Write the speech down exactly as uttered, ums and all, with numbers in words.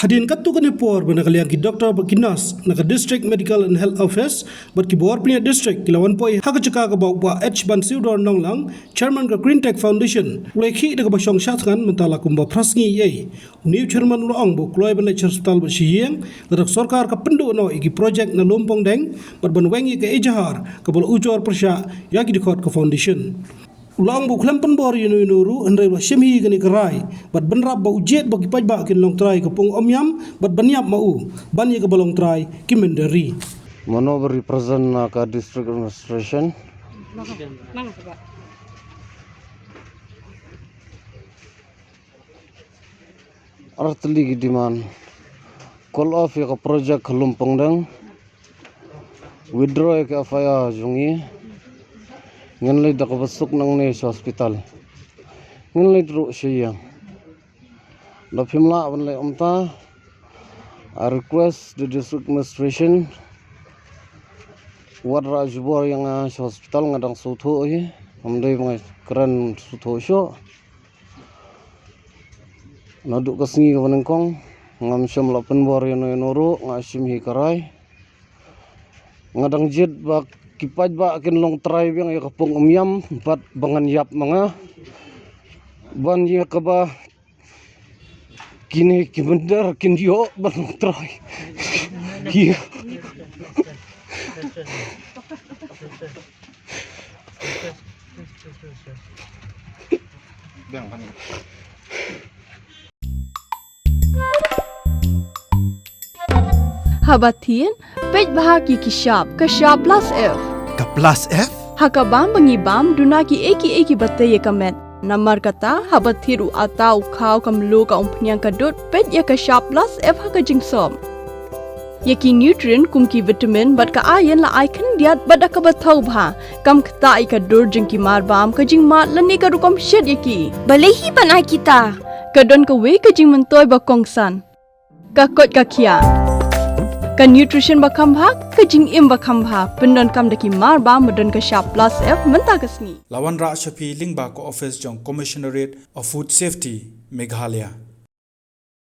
Hadien katto katne por ba na ka liang ki doktor bad ki nurse na ka District Medical and Health Office bad ki bor pynïaid district ki la wan poi ha ka jaka kaba u Bah H Bansiewdor Nonglang, Chairman ka Green Tech Foundation, u la ïakhih da kaba shong shah thngan mynta la kumba phra sngi ei. U new chairman u la ong ba u kloi ban leit sha hospital bad sha ïing, lada ka sorkar ka pynduh noh ïa ki project na Lumpongdeng bad ban weng ïa ka ejahar kaba la ujor pyrshah ïa ki dkhot ka foundation. U la ong ba u khlem pynbor ïano ïano ruh hynrei u la shim hi ïa kane ka rai bad bynrap ba u jied ba ki paidbah kin long trai ka pung Umiam bad ban ïap ma u ban ïa kaba long trai ki mynder ri. Mano ba represent na ka district administration? Ar tylli ki demand. Call off ïa ka project ka Lumpongdeng. Withdraw ïa ka F I R jong ngi. Ngin leit da kaba suk nangne sha hospital. Ngin leit ruh sha ïing. Da phim lah ban leit kumta, I request the district administration, wat rah jubor ïa nga sha hospital, nga dang sngewthuh hi. Ngam dei ba nga kren sngewthuh shuh. Naduh ka sngi kaba nyngkong ngam shym la pynbor ïano ïano ruh, nga shim hi ka rai. Nga dang jied ba ki paidbah kin long trai biang ïa ka pung Umiam bad ba ngan ïap ma nga ban ïa kaba kine ki mynder kin ïoh ban long trai. Ïa. Haba thied, peit bha ki ki shap, ka shap plus F. Ka plus F? Ha ka bam ba ngi bam, duna ki ei ki ei kiba tei ïa ka met. Namar kata, haba thied u atta, u khaw, ka mluh, ka umphniang, ka dud, peit ïa ka shap plus F ha ka jingsop. Ïa ki nutrient kum ki vitamin bad ka iron la ai khyndiat bad da kaba thaw bha. Kam ktah ïa ka dur jong ki marbam, ka jingmad lane ka rukom shet ïa ki. Balei hi ban ai kita? Ka don kawei ka jingmyntoi ba kongsan. Ka koit ka khiah. Ka nutrition ba kham bha, ka jingim ba kham bha. Pyndonkam da ki marbam ba don ka shap plus F mynta ka sngi. La wanrah sha phi lyngba ka office jong Commissionerate of Food Safety, Meghalaya.